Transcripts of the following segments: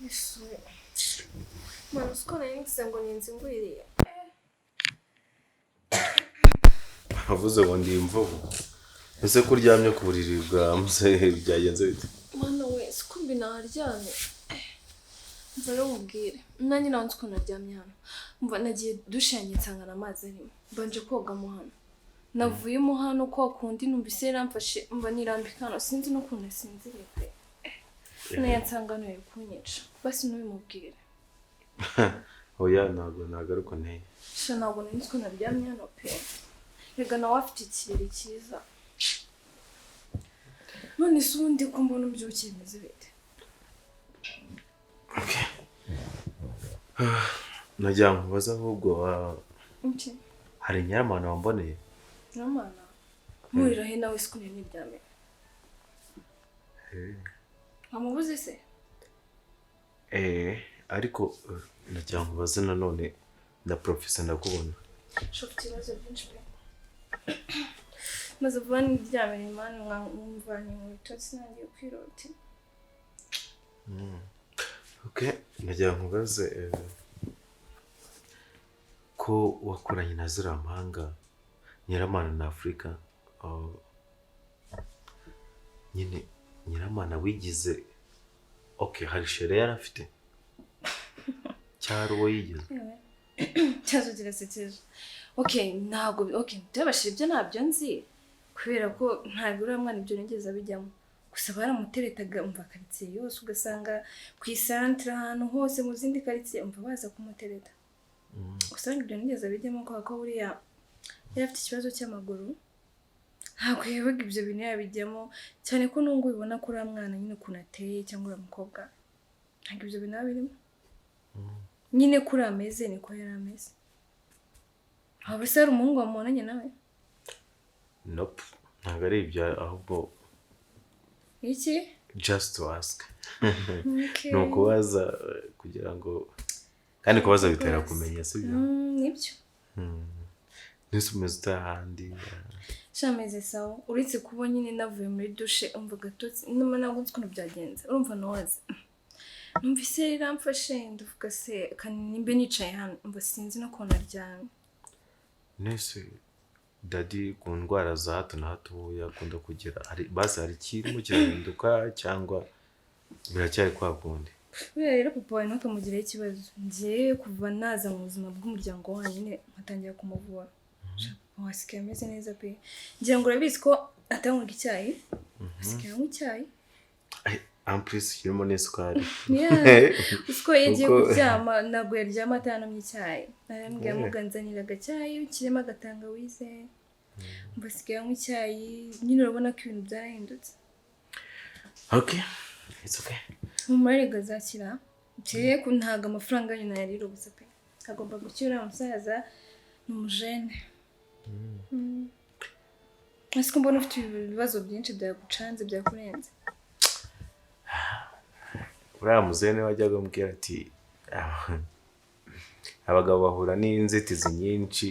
Yesu, mwana, uzi ko nari ngize ngo ni inzu ingwiriye. Avuze ngo ndi imvubu. Ese ko uryamye ku buriri bwa muzehe, byagenze bite? Mwana we, siko mbi naharyamye. Mva rero nkubwire, nanjye nawe nzi ukuntu naryamye hano. Mva, nagiye dushanye nsanga amazi arimo, mbanje kogamo hano, navuyemo hano kwa kundi numvise yaramfashe, mva nirambika hano, sinzi n'ukuntu nasinziriye pe. Nayo nsanga hano yari kunyica. Basi ntubimubwire. Oya, ntabwo nagaruka nteye. Sha, ntabwo nari nzi ko naryamye hano pe. Rega nawe afite ikiriri cyiza. None se ubundi ko mbona ubyukiye, bimeze bite? Okay. Nagira ngo nkubaze ahubwo, Iki? hari nyiramana wamboneye? Nyiramana mpurira he nawe? Siko nari niryamiye. Wamubuze se? Eh, ariko nagira ngo nkubaze nanone na professor ndakubona. Sha, ufite ibibazo byinshi pe. Maze vuba niryamire mani, mwamvanye mu bitotsi, nangiye kwirota. Okay, nagira ngo nkubaze, ko wakoranye na ziriya mpanga Nyiramana na Afurika, nyine Nyiramana wigize, okay, hari chéri yari afite cyari uwo yigeze? Ikibazo kirasekeje. Okay, ntabwo, okay, byabashije ibyo ntabyo nzi, kubera ko ntabwo uriya mwana ibyo nigeze abijyamo. Gusa baramuteretaga, umva, karitsiye yose, ugasanga ku isantere, ahantu hose mu zindi karitsiye, umva, baza kumutereta. Gusa wenda ibyo nigeze abijyamo kubera ko buriya yari afite ikibazo cy'amaguru, ntabwo yabaga ibyo bintu yabijyamo cyane, ko n'ubwo ubibona ko uriya mwana nyine ukuntu ateye, cyangwa uriya mukobwa, ntabwo ibyo bintu aba birimo nyine. Kuri ameze niko yari ameze. Waba se hari umuhungu wamubonanye nawe? Nope, ntabwo ari ibyo, ahubwo Iki? just to ask. Okay. Ni ukubaza, kugira ngo, kandi kubaza bitera kumenya, sibyo? Nibyo. Ntise umeze ute ahandi? Sha, meze sawa, uretse kuba nyine navuye muri dushe, umva, agatotsi numa, ntabwo nzi ukuntu byagenze. Urumva nawazi numvise riramfashe, ndavuga se kandi nimba nicaye hano, umva, sinzi no kuntu naryamye. Nese daddy ku ndwara za hato na hato yakunda kugira, hari basi hari ikirimo kirahinduka cyangwa biracyari kwa kundi? Buriya rero papa wawe ntukamugireho ikibazo. Njyewe kuva naza mu buzima bw'umuryango wanyu nyine nkatangira kumuvura, sha, papa wawe asigaye ameze neza pe. Ngira ngo urabizi ko atanywaga icyayi, asigaye anywa icyayi. En plus kirimo n'isukari. Yeah. Uzi ko iyo agiye kuryama ntabwo yaryama atanamye icyayi? Narambwiye, amuganzanira agacyayi kirimo agatangawize, ngo asigaye anywa icyayi nyine. Urabona ko ibintu byarahindutse. Okay, it's okay. Mu azakira. Njyewe ko ntabwo amafaranga yanyu nayarira ubusa pe. Agomba gukira, umusaza ni umujene. Ese ko mbona ufite ibibazo byinshi byagucanze, byakurenze? Uriya muzehe niwe wajyaga ambwira ati: "Ah, abagabo bahura n'inzitizi nyinshi."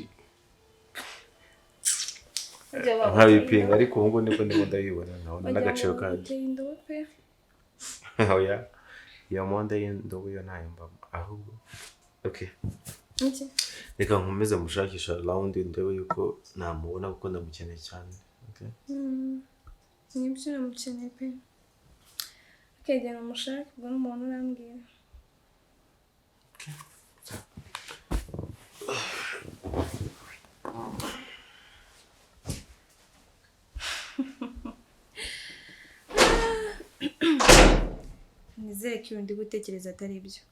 Nkabipinga, ariko ubu ngubu nibwo ndimo ndabibona, nkabona n'agaciro kabyo. Uteye indobo pe. Oya, iyo monde y'indobo yo ntayo mbamo ahubwo. Okay. Iki? Reka nkomeze mushakisha round, ndebe yuko namubona kuko ndamukeneye cyane. Okay? Nibyo, uramukeneye pe. Ukegera umushake, ubwo n'umuntu urambwira. Nizere ko ibintu ndi gutekereza atari ibyo.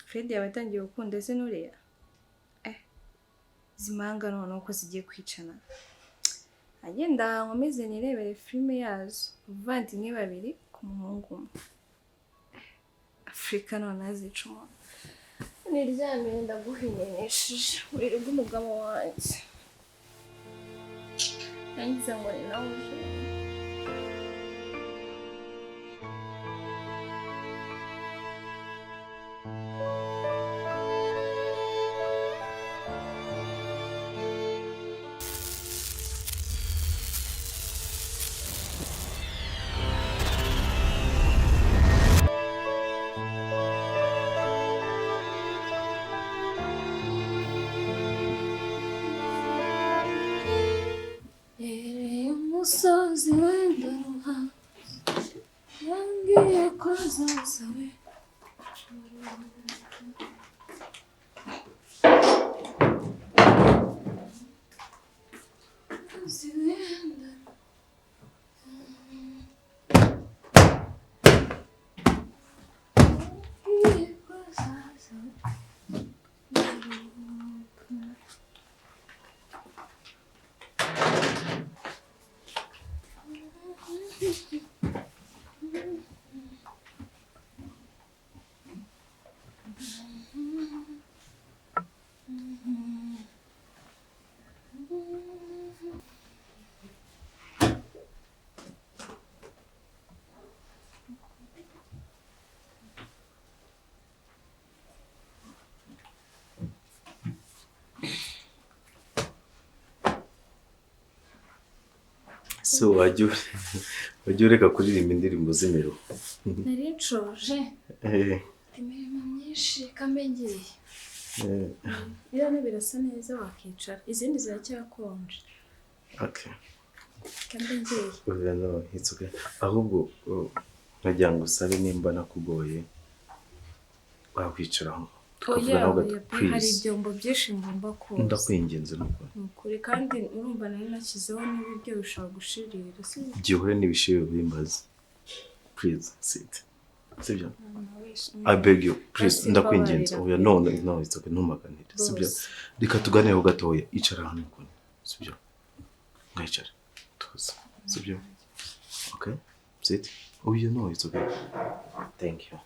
Fred yaba atangiye gukunda se n'uriya? Eh, izi mpanga noneho ko zigiye kwicana. Agenda nkomeze nirebere filime yazo, abavandimwe babiri ku muhungu umwe. Afurika none azica umuntu. Niryamire, ndaguhinyesheje uburiri bw'umugabo wanjye. Nangize ngo ni nawe uje. Musozi w'indaruha yambwiye ko azaza we. Musozi w'indaruha yambwiye ko azaza we. So wajya ureka kuririmba indirimbo z'imiruho. Nari nshoje imirimo myinshi kambe ngiye. Iriya ntebe irasa neza wakicara, izindi ziracyakonje. Okay. Kambe ngiye. Oya no, it's okay. Ahubwo nkagira ngo usabe nimba nakugoye wakwicara aho Oya, oya pe, hari ibyombo byinshi ngomba koza. Ndakwinginze nukuri. Nukuri kandi urumva nari nashyizeho n'ibiryo bishobora gushirira. Gihure n'ibishirira bimbaza. Please sit. Sibyo? I beg you, please, ndakwinginze. Oya no, no, it's okay, ntumaganire. Sibyo? Reka tuganireho gatoya, icara hano ukuntu. Sibyo? Ngayicara. Tuza. Sibyo? Okay? Sit. Oh, you know it's okay. Thank you.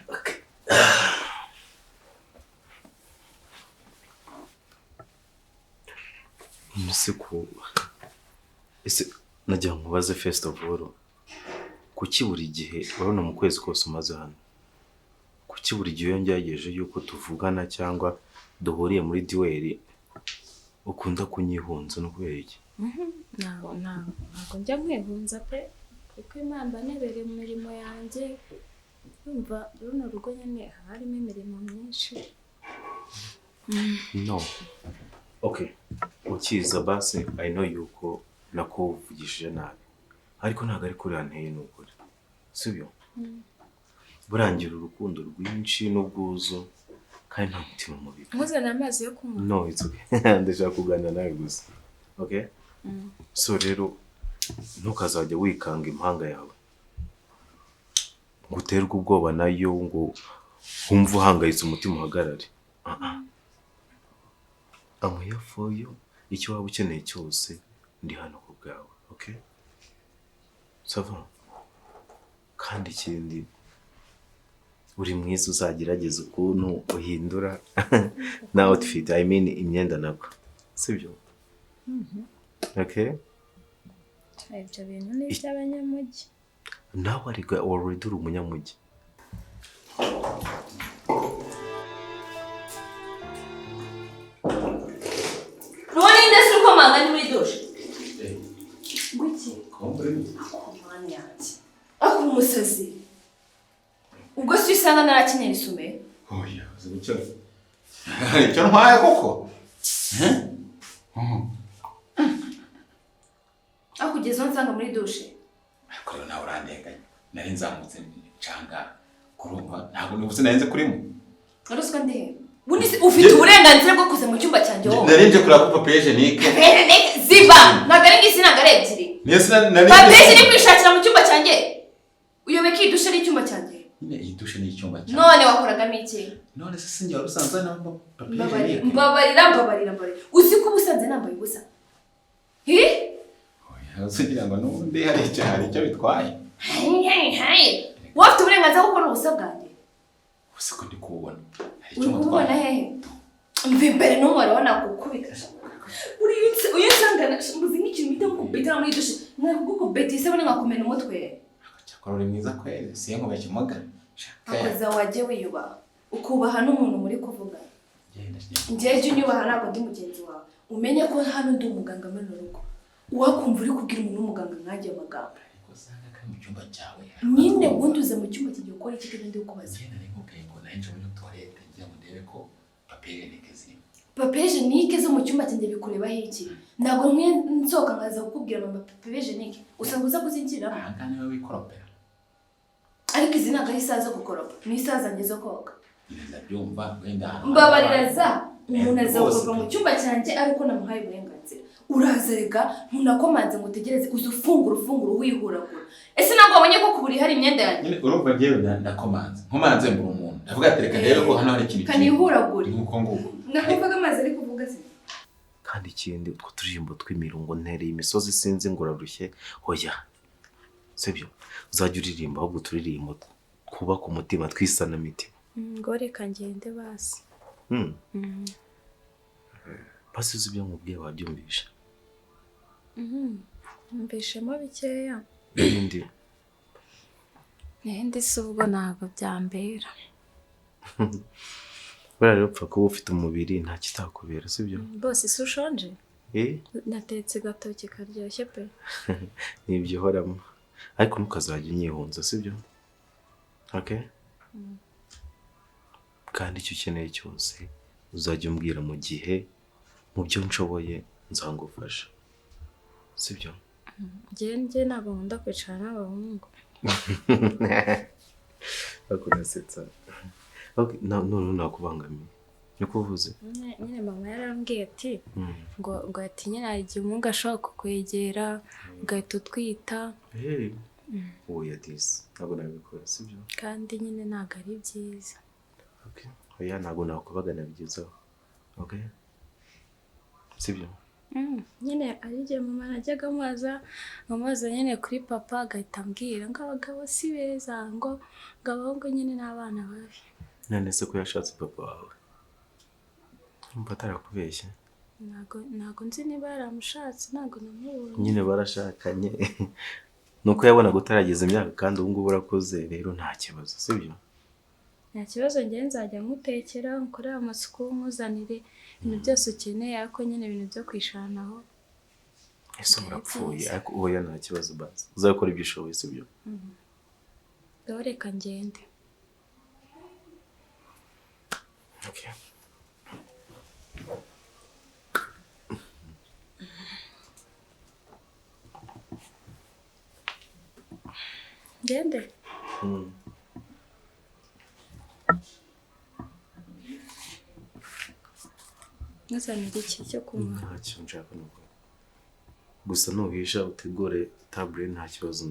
Okay. Ese ese nagira ngo nkubaze first of all, kuki buri gihe urabona mu kwezi kose umaze hano, kuki buri gihe iyo ngerageje yuko tuvugana cyangwa duhuriye muri duel ukunda kunyihunza no kubera iki? Ntabwo njya nkwihunza pe, kuko Imana nebereye mu mirimo yanjye. Urumva runo rugo nyine harimo imirimo myinshi. No. Okay. Ukiza basi I know yuko nakuvugishije nabi, ariko ntabwo ari kuri anteye n'ukuri, sibyo? Burangira urukundo rwinshi n'ubwuzu kandi nta mutima mubi. Nkuzanira amazi yo kunywa? No, it's okay. Ndashaka kuganira nawe gusa. Okay? So rero ntukazajya wikanga impanga yawe ngo uterwe ubwoba nayo, ngo wumve uhangayitse umutima uhagarare. I'm here for you. Icyo waba ukeneye cyose ndi hano ku bwawe. Okay? Ça va? Kandi ikindi uri mwiza, uzagerageza ukuntu uhindura na outfit, I mean imyenda nako. Sibyo? Okay? Ibyo bintu ni iby'abanyamujyi. Nawe ariko already uri umunyamujyi. Komanga ni muri dushe. Guki? Akomana yanjye. Ako umusazi. Ubwo si usanga narakenyera isume? Oya, uzi icyo ntwaye koko? Akugeza nsanga muri dushe. Ariko rero nawe urandenganya. Nari nzamutse ncanga kurumva ntabwo nubuse narenze kurimo. Waruswa ndihe? Ubundi ufite uburenganzira bwo kuza mu cyumba cyanjye wowe. Nari nje kureba ko papier hygiénique. Ziba! Ntabwo ari ngisi, ntabwo ari ebyiri. Papier hygiénique kwishakira mu cyumba cyanjye. Uyobeka iyi dushe n'icyumba cyanjye. Nyine iyi dushe n'icyumba cyanjye. None wakoragamo iki? None se sinjye wari usanzwe nambaye papier hygiénique. Mbabarira, mbabarira, mbabarira. Uzi ko ubusanzwe nambaye ubusa? Hi? Oya, usigira ngo n'ubundi hari icyo bitwaye. Wowe ufite uburenganzira bwo kubona ubusa bwanjye. Ubusa ko ndi kububona. Uri kububona hehe? Mva imbere n'umubare nakukubita. Uyu nsangana mbuze nk'ikintu mpita nkukubita muri dushe. Nakugukubita isabune nkakumena umutwe. Cyakora uri mwiza kweli, siye nkubeshye muga. Akoza wajye wiyubaha. Ukubaha n'umuntu muri kuvuga. Njye jya unyubaha ntabwo ndi mugenzi wawe. Umenye ko hano ndi umuganga muri runo rugo. Uwakumva uri kubwira umuntu w'umuganga nkanjye amagambo. Nyine ubundi uze mu cyumba kigiye gukora iki kandi ndi kukubaza. Papier hygiénique zo mu cyumba cyanjye bikurebaho iki? Ntabwo nkwiye nsohoka nkaza kukubwira mama papier hygiénique usanga uza kuzinjiriramo. Aha ngaha niwe wikoropera. Ariko izi ntabwo ari isaha zo gukoropa, ni isaha zanjye zo koga. Ndabyumva wenda ahantu Mbabarira, za umuntu aza Rwose kuva mu pe. cyumba cyanjye ariko namuhaye uburenganzira. Uraza rega ntunakomanze ngo utegereze, uza ufungura ufungura wihuragura. Ese ntabwo wabonye ko ku buriri hari imyenda yanjye? Nyine urumva njyewe ndakomanze, nkomanze mbura umuntu, ndavuga ati reka ndebe ko hano hari ikintu Kanihuragure. Nuko nguko. Nakumvaga amazi ari kuvuga se. Kandi ikindi, utwo turirimbo tw'imirungo ntereye imisozi sinzi ngo urarushye, hoya, sibyo? Uzajya uririmba ahubwo uturirimbo twubaka umutima, twisanamitima. Ngo reka ngende basi. Basi uzi ibyo nkubwiye wabyumvisha? Numvishemo bikeya. N'ibindi? N'ibindi si ubwo ntabwo byambera. Buriya rero upfa kuba ufite umubiri nta kitakubera, sibyo? Bose si ushonje? Eh. Natetse gatoki karyoshye pe. Nibyo uhoramo, ariko ntukazajya unyihunza, sibyo? Okay, kandi icyo ukeneye cyose uzajya umbwira mu gihe mu byo nshoboye nzagufasha, sibyo? Njye ntabwo nkunda kwicara n'abahungu. Bakunasetsa. Okay, none nakubangamiye niko uvuze? Nyine mama yarambwiye ati ngo ati nyine hari igihe umuhungu ashobora kukwegera ugahita utwita. Hey. Oya disi, ntabwo nabikora, sibyo? Kandi nyine ntabwo ari byiza. Okay. Oya, ntabwo nakubagana bigezaho, okay, sibyo? Nyine ari igihe mama najyaga amubaza nyine kuri papa, agahita ambwira ngo abagabo si beza, ngo abahungu nyine ni abana babi. None se ko yashatse papa wawe, umva atarakubeshye? Ntabwo nzi niba yaramushatse, ntabwo namubonye. Nyine barashakanye, nuko yabonaga utarageza imyaka, kandi ubu ngubu urakuze, rero nta kibazo, sibyo? Nta kibazo, njye nzajya nkutekera, nkorere amasuku, nkuzanire ibintu byose ukeneye, ariko nyine ibintu byo kwishanaho. Ese murapfuye? Ariko oya, nta kibazo, bazi uzakora ibyo ushoboye, sibyo? Ngaho reka ngende. Okay. Ngende. Nkuzanire iki cyo kunywa? Ntacyo nshaka nuko gusa nuhisha utegure tabure, nta kibazo,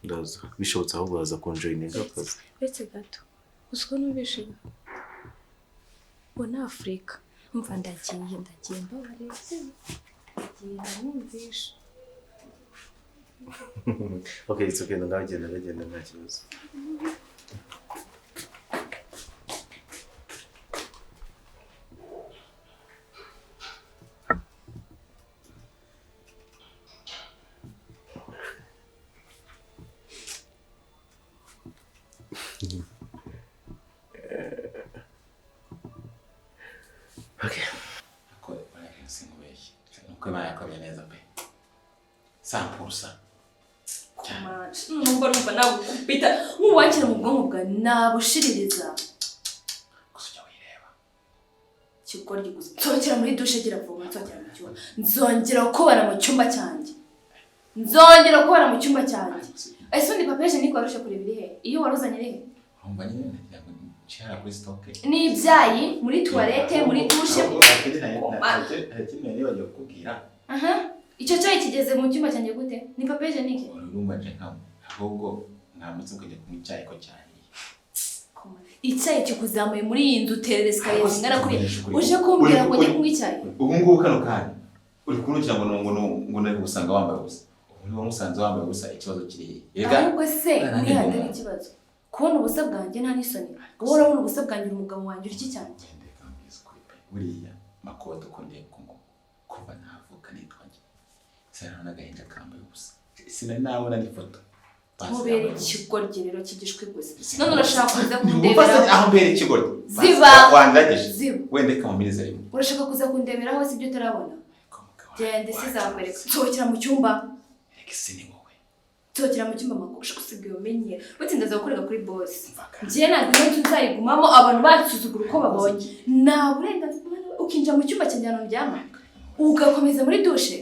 ndaza bishobotse ahubwo waza kunjoyininga akazi. Uretse gato, uzi ko numvishe ngo ni Afurika. Umva ndagiye mbabarira, ndagiye ndamwumvisha. Okay, it's okay, ndagenda nta kibazo. Okay. Ako sinkubeshye, nuko Imana yakoreye neza pe, 100%. Numva nagukubita nk'uwakira mu bwonko bwawe nabushiririza. Gusa ujya wireba. Kigoryi gusa. Nsohokera muri dushe gira vuba, nsohokera mu cyumba. Nzongera kubana mu cyumba cyanjye. Nzongera kubana mu cyumba cyanjye. Ese undi papier hygiénique warushe kureba iri he? Iyo waruzanye iri he? Urumva nyine nagira ngo nshira kuri stock. Ni ibyayi muri toilette, muri dushe. Hari ikindi nibagiwe kukubwira. Aha. Icyo cyayi kigeze mu cyumba cyanjye gute? Ni papier hygiénique? Urumva nje nkawe, ahubwo namutse ukajya kunywa icyayi ko cyahiye. Icyayi kikuzamuye muri iyi nzu, uterera escalier zingana kuriya. Uje kumbwira ngo njye kunywa icyayi? Ubu ngubu kano kanya uri kunukira ngo ngo nari gusanga wambaye ubusa. Ubu niba musanze wambaye ubusa ikibazo kiri he? Ahubwo se ntihatari ikibazo. Kubona ubusa bwanjye nta n'isoni. Wowe urabona ubusa bwanjye uri umugabo wanjye uri iki cyanjye? Buriya makoto ko ndeba ngo kuva navuka nitwa njye sinabona agahinja kambaye ubusa, sinari nabona n'ifoto. Nkubera ikigoryi rero kigishwi gusa. None urashaka kuza kundebera aho mbere ikigoryi? Ziba. Wandagije. Ziba. Wenda reka mumirize rimwe. Urashaka kuza kundeberaho si ibyo utarabona? Genda isi izakwereka. Nsohokera mu cyumba. Reka isi ni wowe. Nsohokera mu cyumba makosha usigaye umenyera. Utinda gukorera kuri boss. Njye ntabwo ino nzu nzayigumamo, abantu bansuzugura uko babonye. Nta burenganzira. Ukinjira mu cyumba cyanjye ahantu ndyama, ugakomeza muri dushe.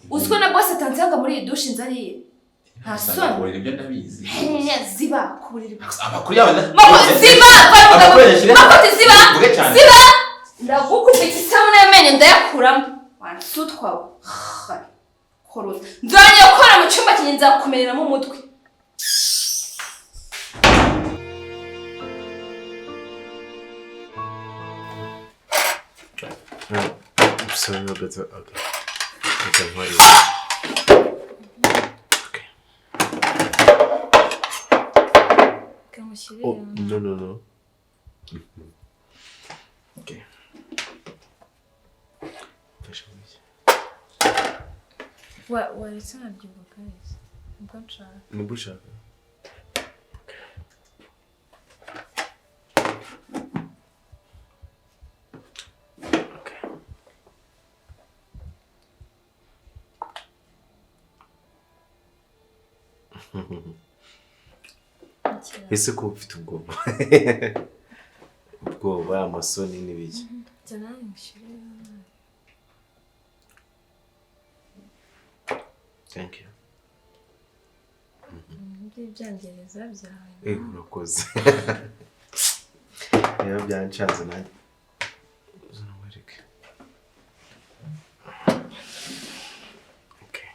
Uziko na boss atansanga muri iyi dushe nzariye. Nta soni. Ku buriri byo ndabizi. Ziba ku buriri. Amakuru yawe Mama, ziba! Amakuru yashyire. Makoti, ziba! Mvuge cyane. Ziba! Ndagukubita isabune y'amenyo ndayakuramo. Wansutwa we. Korora. Nzongera gukora mu cyumba cyanjye nzakumereramo umutwe. Sorry, gato. Okay. Reka ntware. Okay. Kamushyirire. Oh, no, no, no. Okay. Mfasha gutya. Waretse nkabyibuka neza. Nibwo nshaka. Nibwo ushaka? Okay. Ese ko ufite ubwoba? Ubwoba, amasoni n'ibiki? Jya mushyirire. Thank you. Ibyongereza byawe. Urakoze. Rero byanshanze nanjye. Uzamwereke. Okay.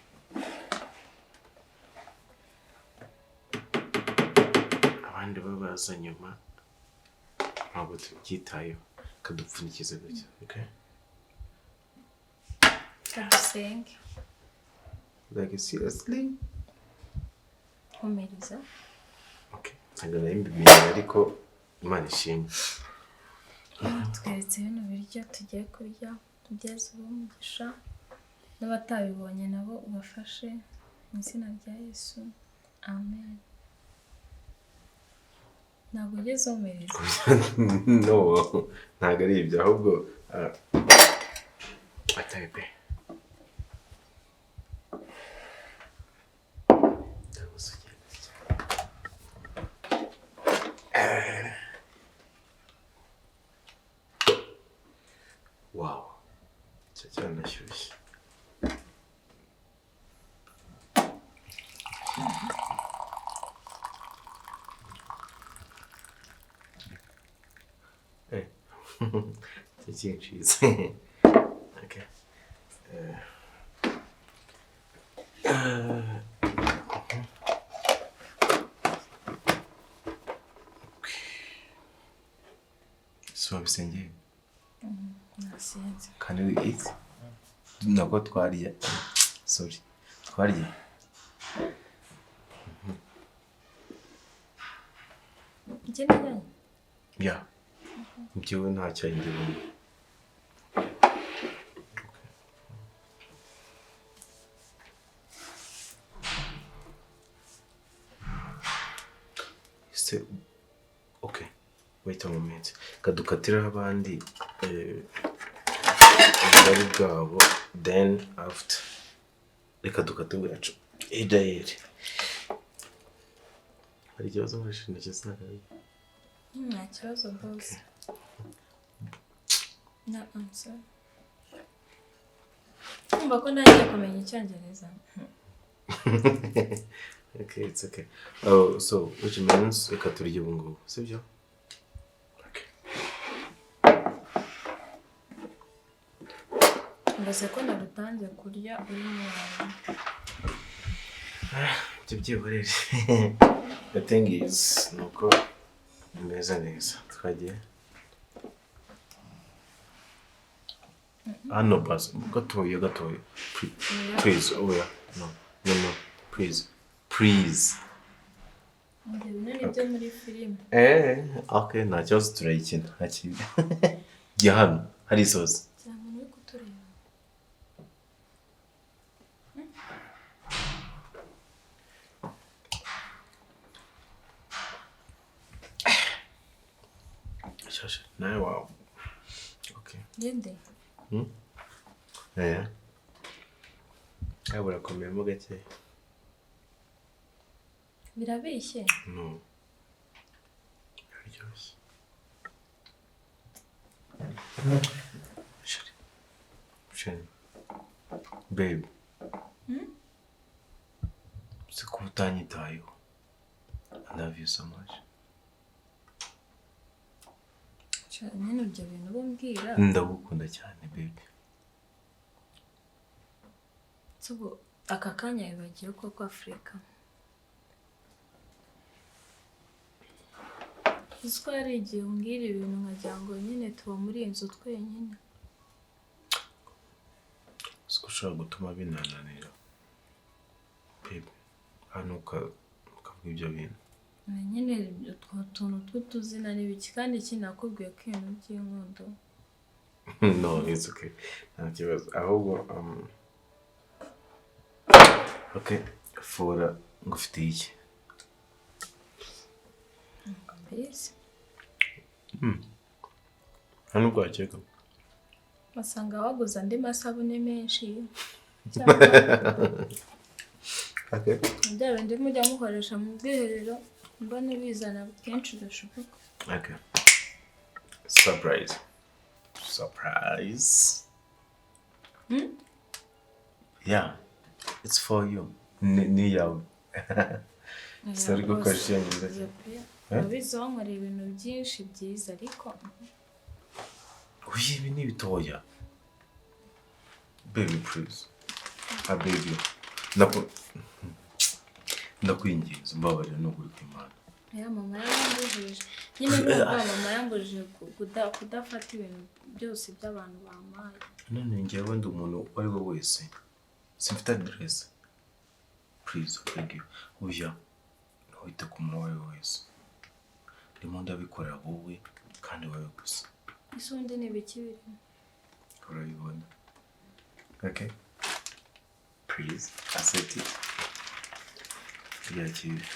Abandi babaza nyuma ntabwo tubyitayeho, kadupfundikize gutya. Okay? Kadusenge. Like seriously? Nkomereza. Okay. Ntabwo nari mbimenyera ariko Imana ishimwe. Tweretse bino biryo tugiye kurya, tugeze umugisha n'abatabibonye nabo ubafashe mu izina rya Yesu. Amen. Ntabwo ugeze umereza. No, ntabwo ari ibyo ahubwo atari pe. Wow, icyo cyanashyushye. Icyo kinshize. Okay. So wabisengeye? Nasenze. Can we eat? Ntabwo twariye. Sorry. Twariye. Njye nijyanye? Yeah. Njyewe nta cyayi ndi bunywe. Se, okay. Wait a moment. Kadukatiraho abandi ubugari bwabo then after. Reka dukate ubwacu. Idayeri. Hari ikibazo nkoresheje intoki sinakabiri? Nta kibazo rwose. No, I'm sorry. Kumva ko ntangiye kumenya icyongereza. Okay, it's okay. Oh, so which means reka turye ubu ngubu, sibyo? Okay. Mbese ko narutanze kurya uri mu wawe. Ibyo byihorere. The thing is, nuko bimeze neza. Twagiye. Hano basi, gatoya gatoya. Please, oya. No, no, no. Please. Please. Ibyo bintu ni ibyo muri filime. Okay, nta kibazo turayikina. Nta kibi. Jya hano, hari isosi. Nta muntu uri kutureba. Shasha, nawe wawe. Okay. Ngende. Burakomeyemo gake. Birabishye? No. Biraryoshye. Shane, babe, si kuba utanyitayeho. I love you so much. Nyine ibyo bintu ubumbwira. Ndagukunda cyane babe. Ubu aka kanya wibagiwe koko Afurika. Uzi ko hari igihe umbwira ibintu nkagira ngo nyine tuba muri iyi nzu twenyine. Uzi ko ushobora gutuma binananira. Babe, hano ukavuga ibyo bintu. Nyine utwo tuntu tw'utuzina n'ibiki kandi ikindi nakubwiye ko ibintu by'inkundo. No, it's okay. Nta kibazo. Ahubwo okay, fora ngufitiye iki? Mbese Nta nubwo wakeka. basanga waguze andi masabune menshi. Okay. Bya bindi mujya mukoresha mu bwiherero mbona bizana kenshi gashoboka. Okay. Surprise. Surprise. Yeah. It's for you. Ni yawe. Sorry gukoresha icyongereza. Urabizi wankoreye ibintu byinshi byiza ariko Oya, ibi ni bitoya. Baby, please. I beg you. Ndakwinginze mbabarira nukuri kw'Imana. Ya mama yarambujije. Nyine numva mama yambujije kudafata ibintu byose by'abantu bampaye. None njyewe ndi umuntu uwo ari we wese. Simfite aderese. Please, I beg you. Oya, ntiwite ku muntu uwo ari we wese. Ndimo ndabikorera wowe kandi wowe gusa. Ese ubundi ni ibiki birimo? Urabibona. Okay. Please, accept it. Yakire.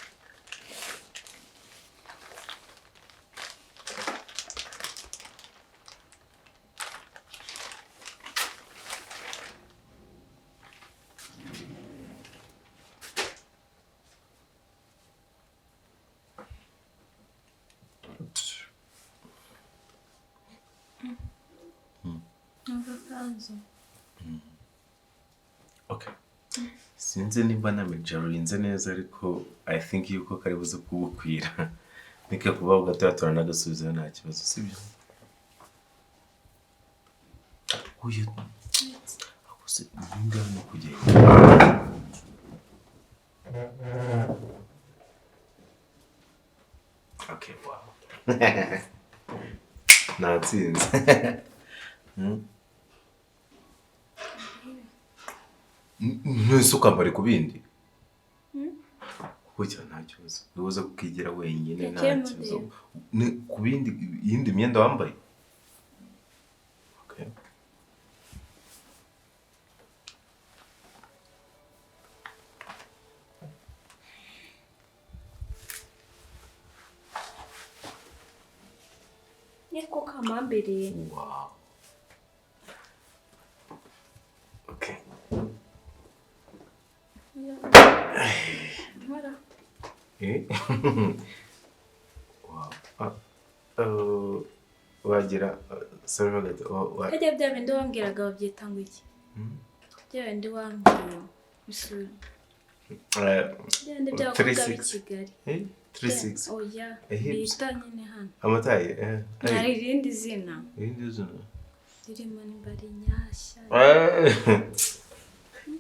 Agakanzu. Okay. Sinzi nimba namijarinze neza ariko I think yuko kari buze kugukwira. Nika kuba gatoya turanagasubizayo nta kibazo, sibyo? Oya, akose ninde arimo kugenda? Okay, wow. Natsinze. Ntese ukambara ku bindi? Kuko nta kibazo. Niba kukigira wenyine nta kibazo. Ku bindi yindi myenda wambaye? Okay. Niko kamambiriye. Wow. Okay. Wow. Wagira sorry gato. Hajya bya bindi wambwiraga babyita ngo iki? Bya bindi wambwiye isura. Bya bindi by'abakobwa b'i Kigali. 36. Oya, bita nyine hano. Amataye. Hari irindi zina. Irindi zina. Ririmo nimba ari Nyashya.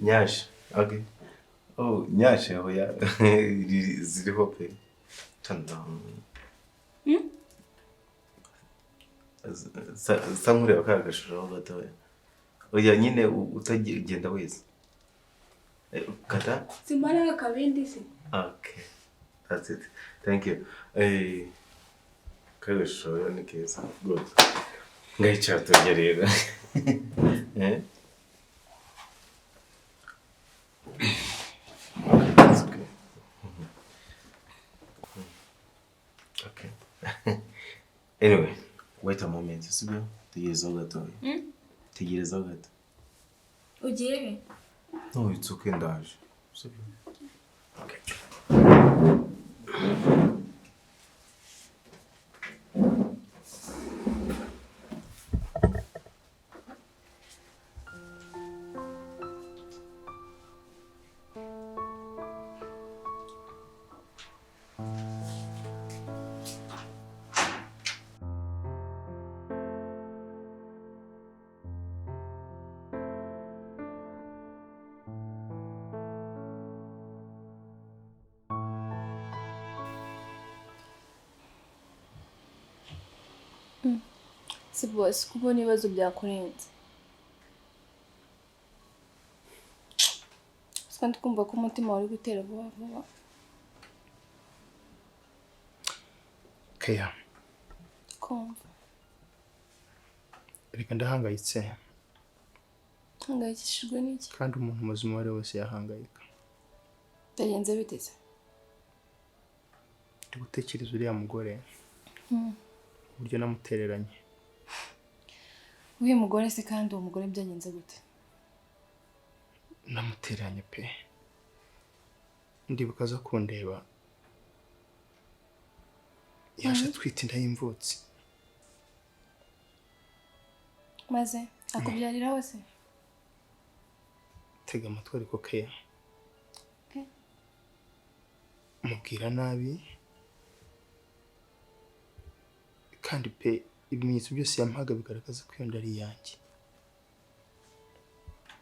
Nyashya. Okay. Oh, Nyashya oya. Ziriho pe. Tanda. Sa nkureba ka gashusho gatoya. Oya nyine utagenda wese. Kata? Simara akabindi se. Okay. That's it. Thank you. Ka gashusho ni keza. Good. Ngayicara turya rero. Eh? Okay, that's okay. Okay. Anyway, wait a moment. Sibyo? Tegereza gatoya. Tegereza gato. Ugiye he? No, it's okay, ndaje. Sibyo? Okay. Si boss, kubona ibibazo byakurenze. Gusa ndi kumva ko umutima wari gutera vuba vuba. Keya. Kumva. Reka ndahangayitse. Hangayikishijwe n'iki? Kandi umuntu muzima uwo ari we wese yahangayika. Byagenze bite se? Ndi gutekereza uriya mugore. Uburyo namutereranye. Uyu mugore se kandi uwo mugore byagenze gute? Namutereranye pe. Ndibuka aza kundeba. Yaje atwite inda y'imvutsi. Maze akubyarira hose? Tega amatwi ariko Keya. Mubwira nabi. Kandi pe ibimenyetso byose yampaga bigaragaza ko iyo nda ari iyanjye.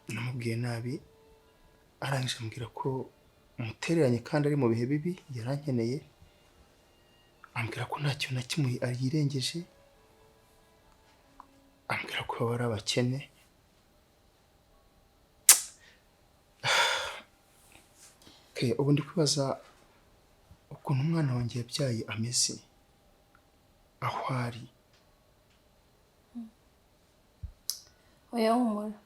Namubwiye nabi, arangije ambwira ko mutereranye kandi ari mu bihe bibi yarankeneye, ambwira ko nta kintu na kimwe yirengeje, ambwira ko baba ari abakene. Ubu ndi kwibaza ukuntu umwana wanjye yabyaye ameze, aho ari. Oya humura.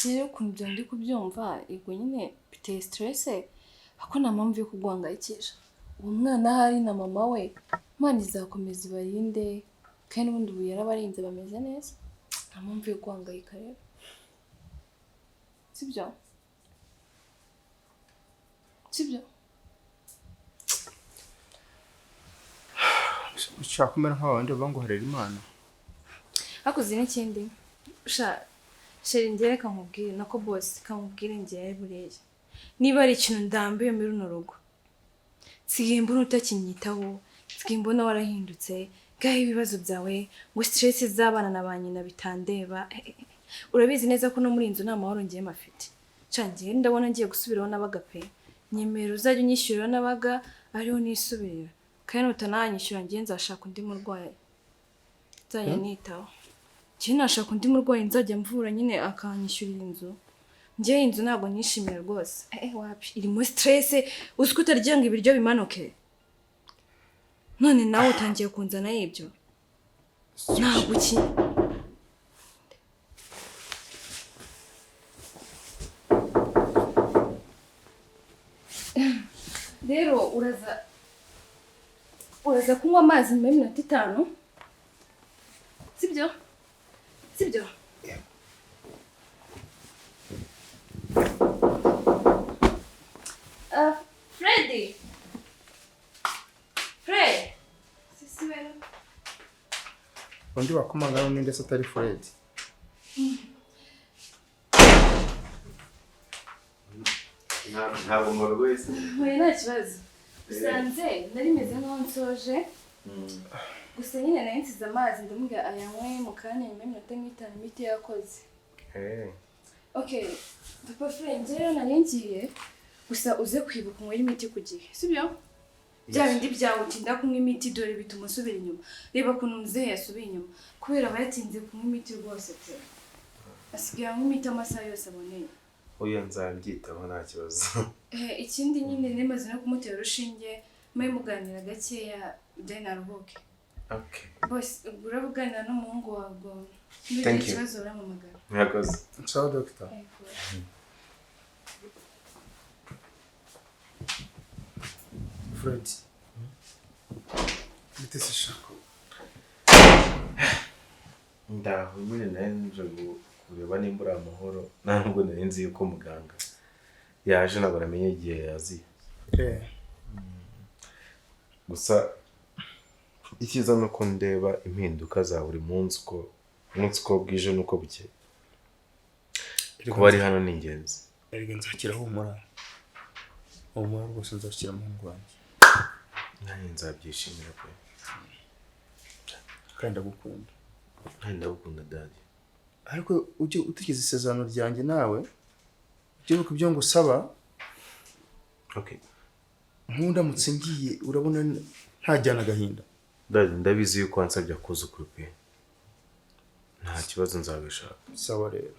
Rero ukuntu ibyo ndi kubyumva, yego nyine biteye stress, ariko nta mpamvu yo kuguhangayikisha. Uwo mwana ahari na mama we, Imana izakomeza ibarinde, kandi n'ubundi ubu yarabarinze bameze neza. Nta mpamvu yo guhangayika rero. Sibyo? Sibyo? Ushaka kumera nk'abandi bavuga ngo harera Imana. Hakoze n'ikindi. Sha Sheri njye reka nkubwire, nako boss kamubwire njye buriya. Niba ari ikintu ndambiwe muri runo rugo, nsigaye mbona utakinyitaho, nsigaye mbona warahindutse, ngaho ibibazo byawe ngo stress z'abana na ba nyina bitandeba. Urabizi neza ko no muri inzu nta mahoro ngiye mafite. Sha njye ndabona ngiye gusubiraho nabaga pe. Nyemera uzajya unyishyurira nabaga ariho nisubirira. Kandi utananyishyura ngiye nzashaka undi murwayi nzajya nitaho. Njye nashaka undi murwayi nzajya mvura nyine akanyishyurira inzu. Njye inzu ntabwo nishimira rwose. Wapi irimo stress, uzi ko utarya ngo ibiryo bimanuke. None nawe utangiye kunzana ibyo. Ntabwo ki Rero uraza kunywa amazi nyuma y'iminota 5. Sibyo? Sibyo? Freddy! Fred! Sisi wewe. Undi wakomanga n'undi ndetse atari Fred. Ntabwo mbarwaye se. Oya nta kibazo. Usanze nari meze nkaho nsoje. Gusa nyine nari nsize amazi ndamubwira ayanywe mu kanya nyuma y'iminota nk'itanu imiti yakoze. Okay, Papa Fred, njye rero nari ngiye gusa uze kwibuka unywere imiti ku gihe, sibyo? Bya bindi byawe utinda kunywa imiti dore bituma usubira inyuma. Reba ukuntu muzehe yasubiye inyuma kubera aba yatinze kunywa imiti rwose pe. Asigaye anywa imiti amasaha yose aboneye. Oya nzabyitaho nta kibazo. Ikindi nyine nemaze no kumutera urushinge, mwe muganira gakeya then aruhuke. Okay. Boss, urabuganira n'umuhungu wawe ubwo. Thank you. Ikibazo urampamagara. Murakoze. Sawa doctor. Fred. Bite se shako? Ndaho nyine nari nje kureba nimba uri amahoro, ntabwo nari nzi yuko muganga yaje ntabwo namenye igihe yaziye. Gusa icyiza ni uko ndeba impinduka za buri munsi uko bwije n'uko bukeye. Kuba ari hano ni ingenzi. Erega nzakira humura. Humura rwose nzakira umuhungu wanjye. Nanjye nzabyishimira pe. Kandi ndagukunda. Nanjye ndagukunda daddy. Ariko ujye utekereza isezerano ryanjye nawe, ujye wibuka ibyo ngusaba. Okay. Nk'undamutse ngiye urabona ntajyana agahinda. Daddy ndabizi yuko wansabye akuzukuru pe. Nta kibazo, nzabishaka. Sawa rero.